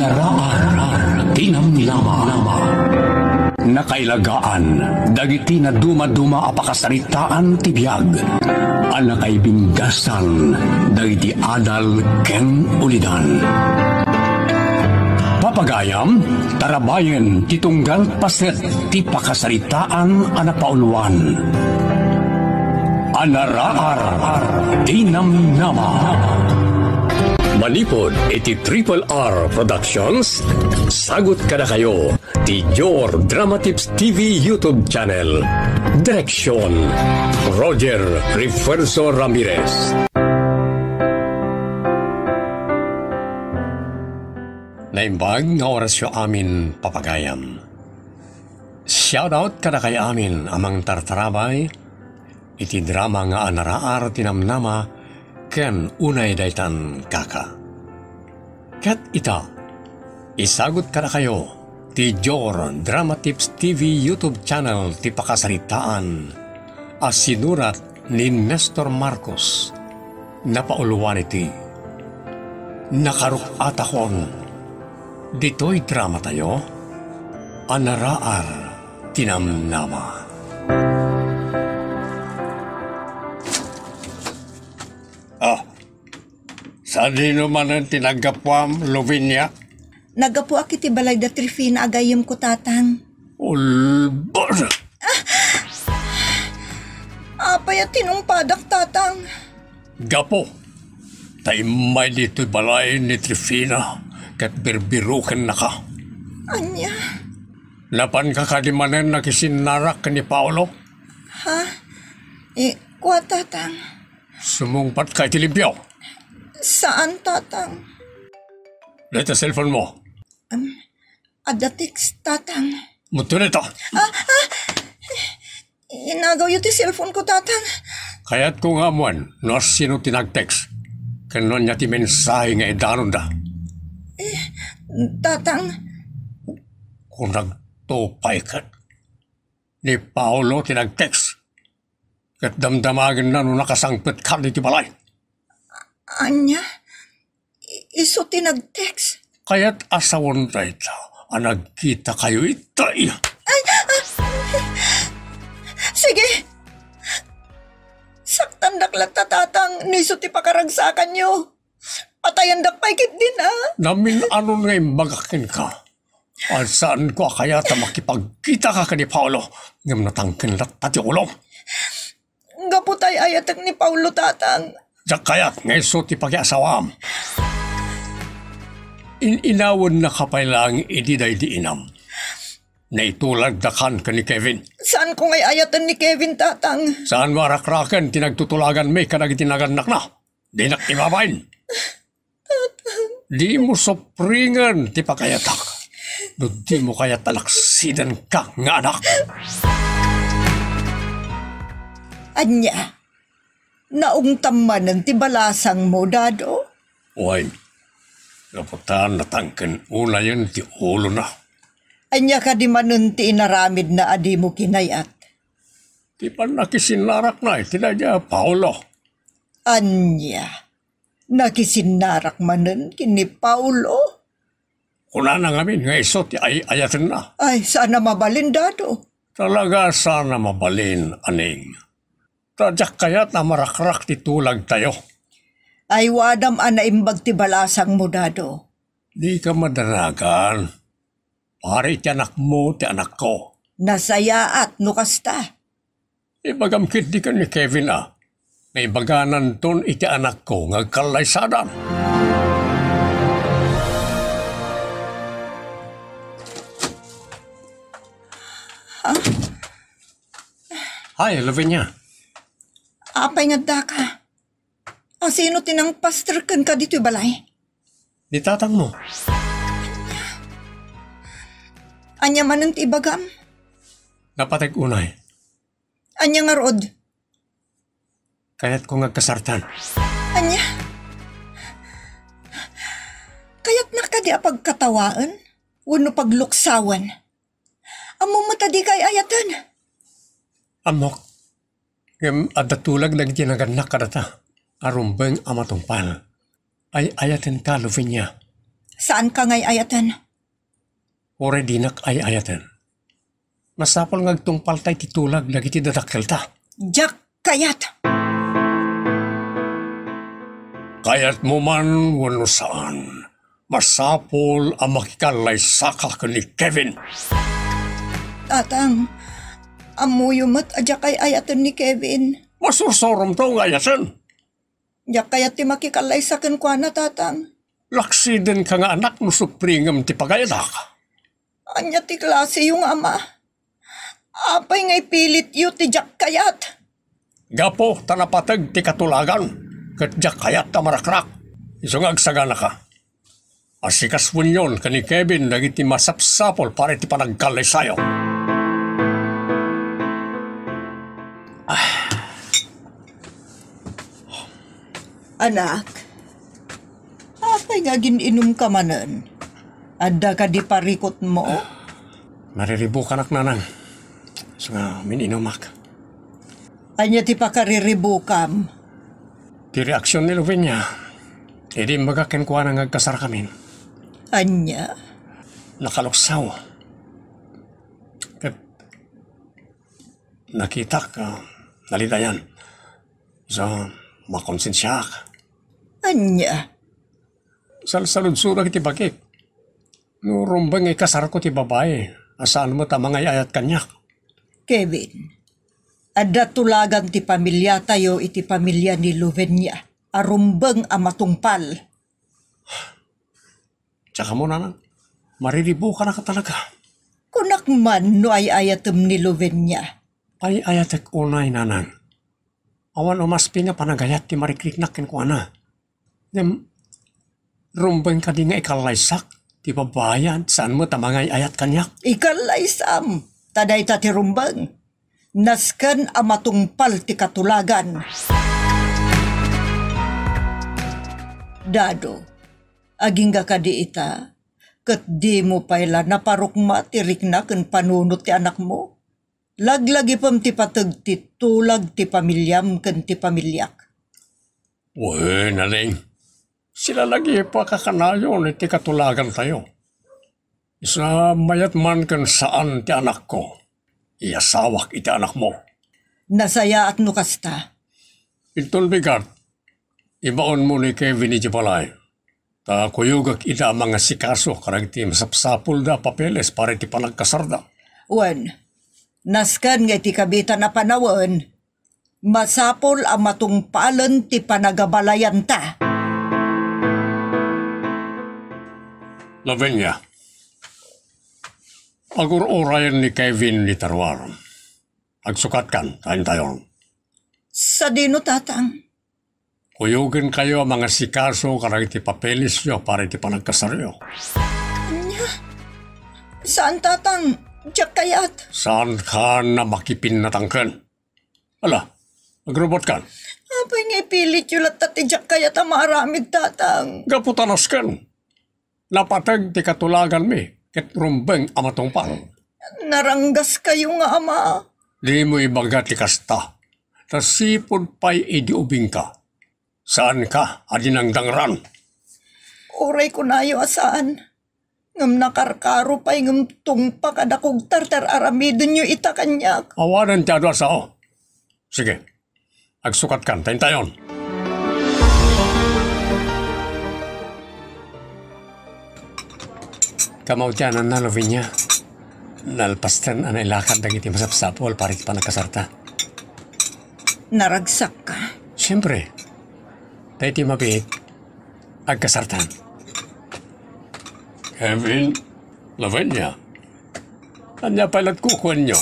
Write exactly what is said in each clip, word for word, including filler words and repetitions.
Raar ti namnama. Nakailagaan dagiti nadumaduma a pakasaritaan ti biag a nakaibinggasan dagiti adal ken ulidan. Papagayam, tarabayen ti tunggal paset ti pakasaritaan a napauluan. Anaraar ti namnama. Manipud iti Triple R Productions, sagut kadakayo ti Jor Drama Tips T V YouTube channel. Direksyon, Roger Refuerzo Ramirez. Naimbag nga orasyo amin, papagayam. Shoutout kadakay amin a mangtartarabay iti drama nga Anaraar ti Namnama ken Unay Daytan Kaka. Ket ita, isagut kadakayo ti Jor Drama Tips T V YouTube channel ti pakasaritaan a sinurat ni Nestor Marcos. Napauluan iti Nakaruk-atakon. Ditoy dramatayo, Anaraar ti Namnama. Ah, sadino manen ti naggapuam, Lavinia? Naggapuak iti balay da Trifina a gayyemko, Tatang. Ulbod! Apay a tinungpadak, Tatang? Gapu ta immay ditoy balay ni Trifina ket birbirokennaka. Ania? Napanka kadi manen nakisinnarak ken ni Paolo? Ha? Eh, kua, Tatang. Sumungpatka iti limpio? Saan, Tatang. Dayta cellphone mo. Am, adda text, Tatang. Mutulito. Ah, ah! Inagawyo ti cellphone ko, Tatang. Kayatko nga ammoen no asino ti nag-text ken no ania ti mensahe nga idanonda. Eh, Tatang. Kung nagtupay ket ni Paolo ti nag-text, ket damdamagenna no nakasangpetka iti balay. Ania? I-, isu ti nag-text? Kayat a sawen dayta a nagkitakayo itay. Ay, ah, sige. Saktandak latta, Tatang, no isu ti pakaragsakanyo. Patayendak pay ketdin, a? Namin-anon nga imbagak kenka. Saanko a kayat a makipagkitaka ken ni Paolo, ngem natangken latta ti ulom. Gapu ta ay-ayatek ni Paolo, Tatang. Diak kayat nga isu ti pakiasawaam. In-inawennaka pay laeng idi daydi inam. Naitulagdakan ken ni Kevin. Saanko nga ay-ayaten ni Kevin, Tatang. Saanmo a rakraken ti nagtutulaganmi kadagiti nagannakna. Dinak ibabain. Dimo supringen ti pakayatak no dimo kayat a naksidenka nga anak. Ania? Naungtam manen ti balasangmo, Dado? Wen, gapu ta natangken unayen ti ulona. Ania kadi manen ti inaramidna a dimo kinayat? Ti pannakisinarakna iti daydi a Paolo. Ania? Nakisinarak manen ken ni Paolo? Kunana ngamin nga isu ti ay-ayatenna. Ay, saan a mabalin, Dado. Talaga saan a mabalin, Aning. Ta diak kayat a marakrak ti tulagtayo. Ay, wadam a naimbag ti balasangmo, Dado. Dika madanagan. Para iti anakmo ti anakko. Nasayaat no kasta. Ibagam ketdi ken ni Kevin a, nga ibagananton iti anakko nga agkallaysadan. Hi, Lavinia. Apay nga addaka? Asino ti nangpaster kenka ditoy balay? Ni tatangmo. Ania manen ti ibagam? Napateg unay. Ania ngarud? Kayatko nga agkasartan. Ania? Kayatna kadi a pagkatawaen wenno pagluksawen? Ammom met a dika ay-ayaten. Ammok. Ngem adda tulag dagiti nagannak kadata a rumbeng a matungpal. Ay-ayatenka, Lavinia. Saanka nga ay-ayaten? Uray dinak ay-ayaten. Masapul nga agtungpalta iti tulag dagiti dadakkelta. Diak kayat! Kayatmo man wenno saan, masapul a makikallaysaka ken ni Kevin. Tatang, ammoyo met a diak ay-ayaten ni Kevin. Masursuromto nga ayaten. Diak kayat ti makikallaysa kenkuana, Tatang. Laksidenka nga anak no supringem ti pagayatak. Ania ti klaseyo nga ama? Apay nga ipilityo ti diak kayat? Gapu ta napateg ti katulagan, ket diak kayat a marakrak. Isu nga agsaganaka. Asikasuenyon ken ni Kevin dagiti masapsapul para iti panagkallaysayo. Ah. Anak, apay nga agin-inumka manen? Adda kadi parikutmo? Nariribukanak, nanang. Isu nga min-inumak. Ania ti pakariribukam? Ti reaksion ni Lovenia idi imbagak kenkuana nga agkasarkamin. Ania? Nakaluksaw. Ket nakitak, ah, nalidayan. So, makonsensiaak. Ania? Salsaludsodak iti bagik. No rumbeng nga ikasarko ti babai a saan met a mangay-ayat kaniak. Kevin, adda tulagan ti pamiliatayo iti pamilya ni Lovenia a rumbeng a matungpal. Tsaka mo, nanang, mariribukanak talaga. Kunak man no ay-ayatem ni Lovenia. Ay-ayatek unay, nanang. Awan umaspi nga panagayat ti marikriknak kenkuana. Ngem, rumbeng kadi nga ikallaysak ti babai a saan met a mangay-ayat kaniak? Ikallaysam, ta dayta ti rumbeng. Nasken a matungpal ti katulagan. Dado, agingga kadi ita, ket dimo pay la naparukma ti rikna ken panunot ti anakmo? Laglagipem ti pateg ti tulag ti pamiliam ken ti pamiliak. Wen, Aling, sila lagi pakakanayon iti katulagantayo. Isu a mayat man ken saan ti anakko, iyasawak iti anakmo. Nasayaat no kasta. Inton bigat, ibaonmo ni Kevin iti balay. Ta kuyogek ida a mangasikaso kadagiti masapsapulda a papeles para iti panagkasarda. Wen, nasken nga iti kabitan a panawen, masapul a matungpalen ti panagabalayanta. Lavinia, agur-urayen ni Kevin ni Terwar. Agsukatkan, ta intayon. Sadino, Tatang? Kuyogenkayo a mangasikaso kadagiti papelesyo para iti panagkasaryo. Ania? Saan, Tatang. Diak kayat. Saankan a makipinnatangken? Ala, agrubotkan. Apay nga ipilityo latta ti diak kayat a maaramid, Tatang? Gapu ta nasken. Napateg ti katulaganmi ket rumbeng a matungpal. Naranggaskayo nga ama. Dimo ibaga ti kasta, ta sipud pay idi ubingka. Saanka a dinangdangran. Uray kunayo a saan, ngem nakarkaro pay ngem tungpak a dakog tartar-aramidenyo ita kaniak. Awanen ti adu a sao. Sige, agsukatkan, ta intayon. Kamaudiananna, Lavinia. Nalpasten a nailakad dagiti masapsapul para iti panagkasarta. Naragsakka? Siempre. Daytoy mabiit, agkasartan. Kevin, Lavinia, ania pay lat kukuenyo?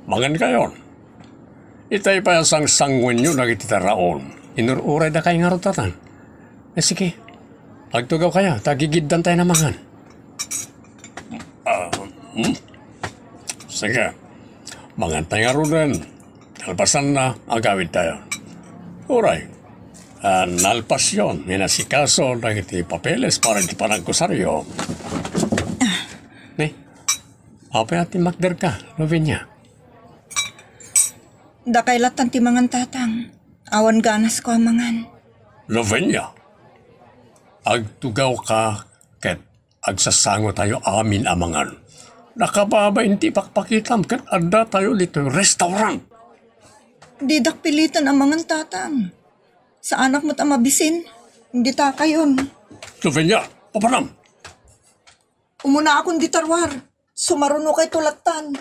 Mangankayon. Itay pay a sangsanguenyo dagiti taraon. Inur-uraydakay ngarud, Tatang. Eh, sige. Agtugawkayo, ta gigiddantayo a mangan. Ah, hmm? Sige. Mangantay ngaruden. Kalpasanna, agawidtayo. Uray. Ah, nalpasyon, inasikaso dagiti papeles para iti panagkasaryo. Ne? Apay a timmakderka, Lavinia? Dakay lattan ti mangan, Tatang. Awan ganasko a mangan. Lavinia, agtugawka Ket agsasangotayo amin a mangan. Nakababain ti ipakpakitam ket addatayo ditoy restaurant. Didak piliten a mangan, Tatang. Saanak met a mabisin. Imbitakayon. Lavinia, papanam! Umunaakon dita ruar. Sumarunokayto lattan.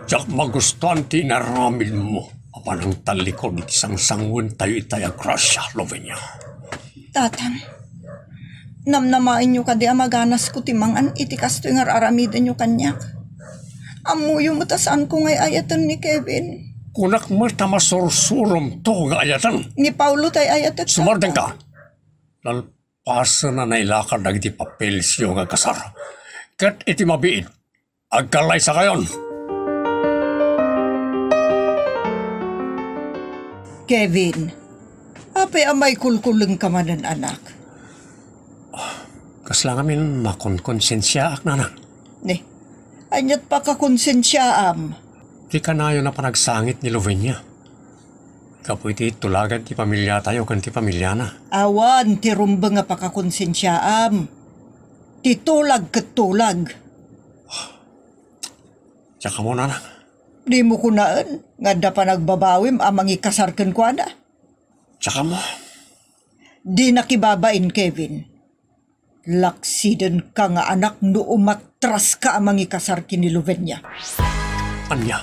Diak magustuan ti inaramidmo a panangtallikod iti sangsanguentayo itay a grasia, Lavinia. Tatang, namnamaenyo kadi a maganasko ti mangan iti kastoy nga ar-aramidenyo kaniak? Ammoyo met a saanko nga ay-ayaten ni Kevin. Kunak met a masursuromto nga ayaten. Ni Paulo tay ayatek. Sumardengka. Nalpasen a nailakad dagiti papelsyo nga kasar. Ket iti mabiit, agkallaysakayon. Kevin, apay a maikulkulengka manen, anak? Kasla ngamin makonkonsensiaak, nanang. Ne, aniat pakakonsensiaam? Ti kanayon a panagsangit ni Lovenia. Gapu iti tulagan ti pamiliatayo ken ti pamiliana. Awan ti rumbeng a pakakonsensiaam. Ti tulag ket tulag. Diak ammo, nanang. Dimo kunaen nga adda panagbabawim a mangikasar kenkuana? Diak ammo. Dinak ibabain, Kevin. Laksidenka nga anak no umatraska a mangikasar ken ni Lovenia. Ania?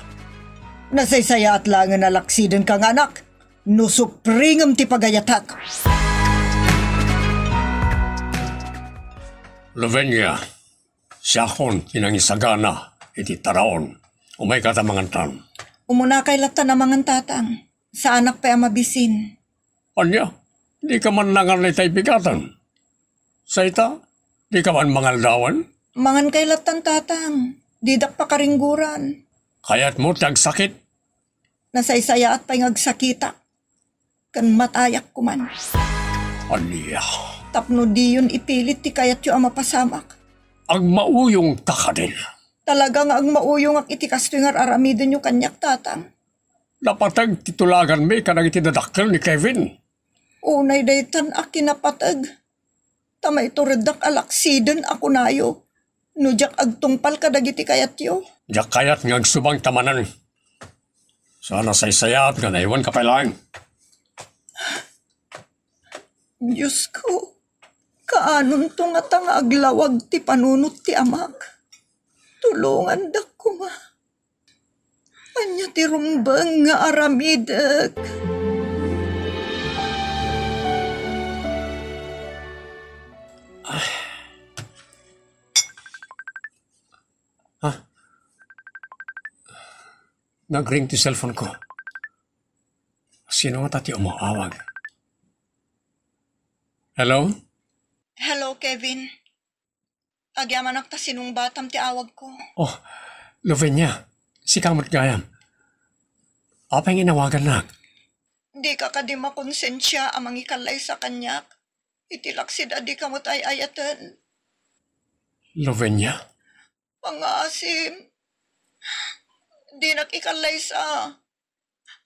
Nasaysayaat laengen a laksidenka nga anak no supringem ti pagayatak. Lovenia, siakon ti nangisagana iti taraon. Umayka ta mangantan. Umunakay lattan a mangan, Tatang. Saanak pay a mabisin. Ania? Dika man nangan itay bigaten? Sayta, dika man mangaldawan? Mangankay lattan, Tatang. Didak pakaringguran. Kayatmo ti agsakit? Nasaysayaat pay nga agsakitak. Ken matayak koman. Ania? Tapno diyon ipilit ti kayatyo a mapasamak. Agmauyongka kadin? Talaga nga agmauyongak iti kastoy nga ar-aramidenyo kaniak, Tatang. Napateg ti tulaganmi kadagiti dadakkel ni Kevin. Unay daytan a kinapateg. Ta maitureddak a laksiden a kunayo no diak agtungpal kadagiti kayatyo. Diak kayat nga agsubangta manen. Saan a saysayaat nga naiwanka pay laeng. Diosko, kaanonto ngata nga aglawag ti panunot ti amak? Tulongandak koma. Ania ti rumbeng nga aramidek? Ah. Ah. Nagring ti cellphone ko. Sino ngata ti umaawag? Hello? Hello, Kevin. Agyamanak ta sinungbatam ti awagko. Oh, Lovenia, sika met gayam. Apay nga inawagannak? Dika kadi makonsensia a mangikallaysa kaniak iti laksid a dika met ay-ayaten? Lovenia? Pangngaasim, dinak ikallaysa.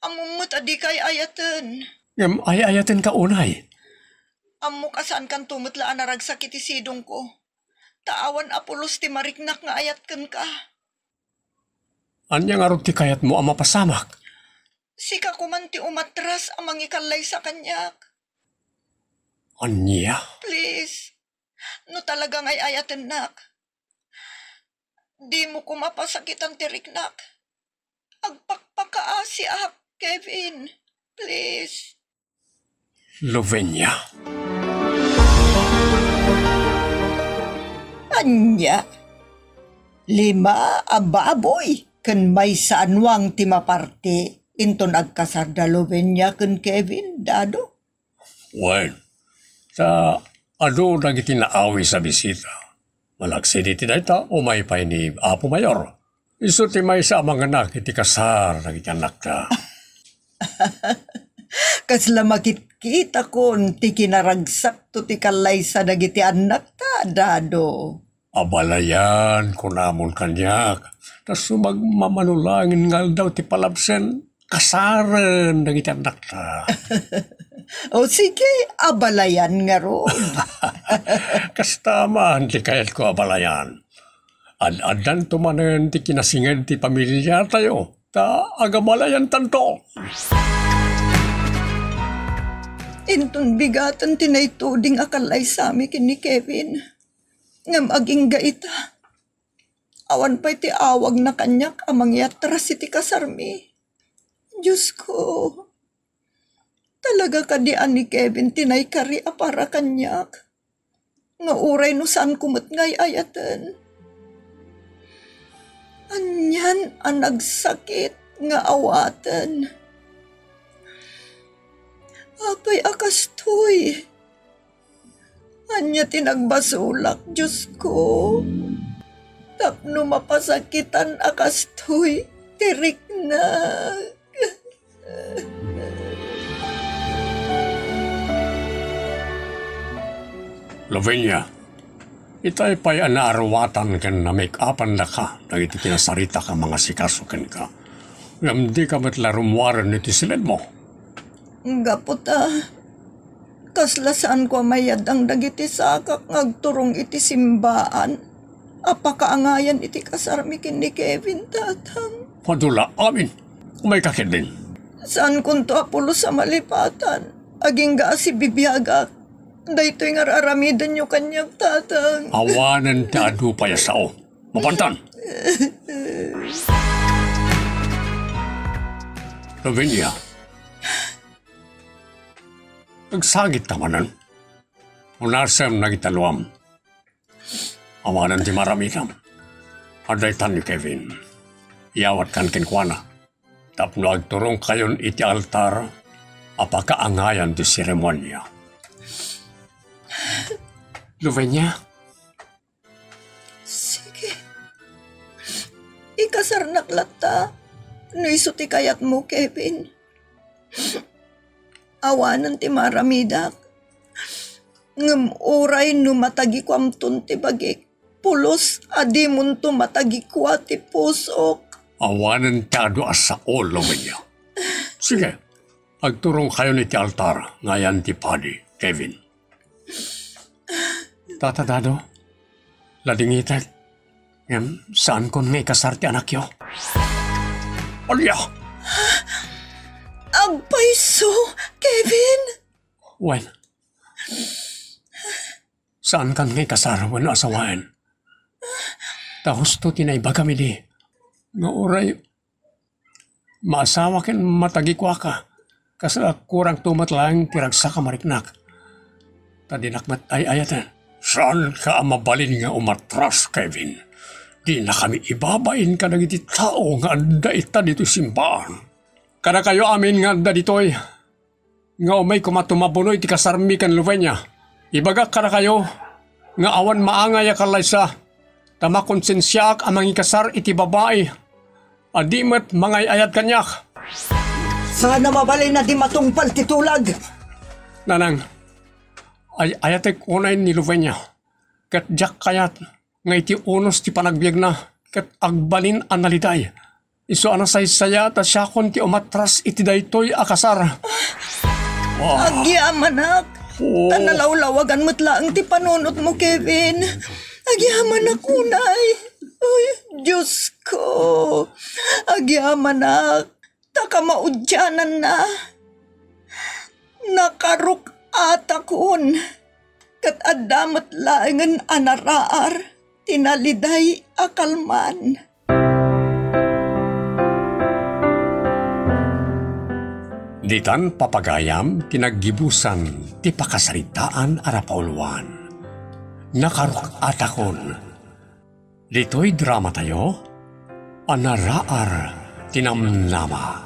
Ammom met a dika ay-ayaten. Ngem ay-ayatenka unay. Ammok a saankanto met la a naragsak iti sidongko. Ta awan a pulos ti mariknak nga ayat kenka. Ania ngarud ti kayatmo a mapasamak? Sika koman ti umatras a mangikallaysa kaniak. Ania? Please, no talaga nga ay-ayatennak, dimo koma pasakitan ti riknak. Agpakpakaasiak, Kevin. Please. Lovenia. Ania? Lima a baboy ken maysa a nuang ti maparti inton agkasar da Lovenia ken Kevin, Dado? Wen, ta adu dagiti naawis a bisita. Malaksid iti dayta, umay pay ni Apo Mayor. Isu ti maysa a manganak iti kasar dagiti annakta. Kasla makitkitakon ti kinaragsakto ti kallaysa dagiti annakta, Dado. Abalayan, kunamon kaniak, ta sumagmamano laengen nga aldaw ti palabsen, kasaren dagiti annakta. O sige, abalayan ngarud. Kasta man ti kayatko abalayan. Ad-addanto manen ti kinasinged ti pamiliatayo, ta agabalayantanto. Inton bigaten ti naituding a kallaysami ken ni Kevin, ngem agingga ita, awan pay ti awagna kaniak a mangyatras iti kasarmi. Diosko, talaga kadi a ni Kevin ti naikari a para kaniak? Nga uray no saanko met nga ay-ayaten. Anian a nagsakit nga awaten. Apay a kastoy? Ania ti nagbasolak, Diosko? Tapno mapasakitan a kastoy ti riknak. Lavinia, itay pay a naaruatan ken namake-upandaka dagiti kinasaritak a mangasikaso kenka. Ngem dika met la rummuaren iti siledmo. Gapu ta, kasla saanko a mayaddang dagiti sakak nga agturong iti simbaan a pakaangayan iti kasarmi ken ni Kevin, Tatang. Adu la amin. Umayka ketdin. Saankonto a pulos a malipatan. Agingga a sibibiagak. Daytoy nga ar-aramidenyo kaniak, Tatang. Awanen ti adu pay a sao. Mapantan. Lavinia. Agsagitta manen. Unasem dagiti aluam. Awanen ti maaramidam. Adda itan ni Kevin. Iyawatkan kenkuana. Tapno agturongkayon iti altar a pakaangayan ti seremonia. Lavinia? Sige. Ikasarnak latta no isu ti kayatmo, Kevin. Awanen ti maaramidak. Ngem uray no matagikuamton ti bagik, pulos a dimonto matagikua ti pusok. Awanen ti adu a sao, Lavinia. Sige, agturongkayon iti altar nga ayan ti padi, Kevin. Tata Dado, ladingitek, ngem saankon nga ikasar ti anakyo. Alia! Agpayso, Kevin! Wen, saankan nga ikasar wenno asawaen. Ta husto ti naibagam idi nga uray maasawa ken matagikuaka, kasla kurangto met laeng ti ragsak a mariknak. Ta dinak met ay-ayaten. Saanka a mabalin nga umatras, Kevin. Dinakami ibabain kadagiti tao nga adda ita ditoy simbaan. Kadakayo amin nga adda ditoy, nga umay koma tumabuno iti kasarmi ken Lavinia. Ibagak kadakayo nga awan maangay a kallaysa, ta makonsensiaak a mangikasar iti babai a di met mangay-ayat kaniak. Saan a mabalin a di matungpal ti tulag. Nanang, ay-ayatek unay ni Lavinia, ket diak kayat nga iti unos ti panagbiagna ket agbalin a naliday. Isu a nasaysaya ta siakon ti umatras iti daytoy a kasar. Ah. Agyamanak, Oh. Ta nalawlawagan met laeng ti panunotmo, Kevin. Agyamanak unay. Ay, Diosko. Agyamanak, ta kamaudiananna. Nakaruk-atakon, ket adda met laengen a naraar ti naliday a kalman. Ditan papagayam ti naggibusan ti pakasaritaan a napauluan. Nakaruk-atakon. Ditoy dramatayo a naraar ti namnama.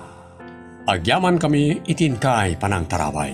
Agyamankami iti inkay panangtaraway.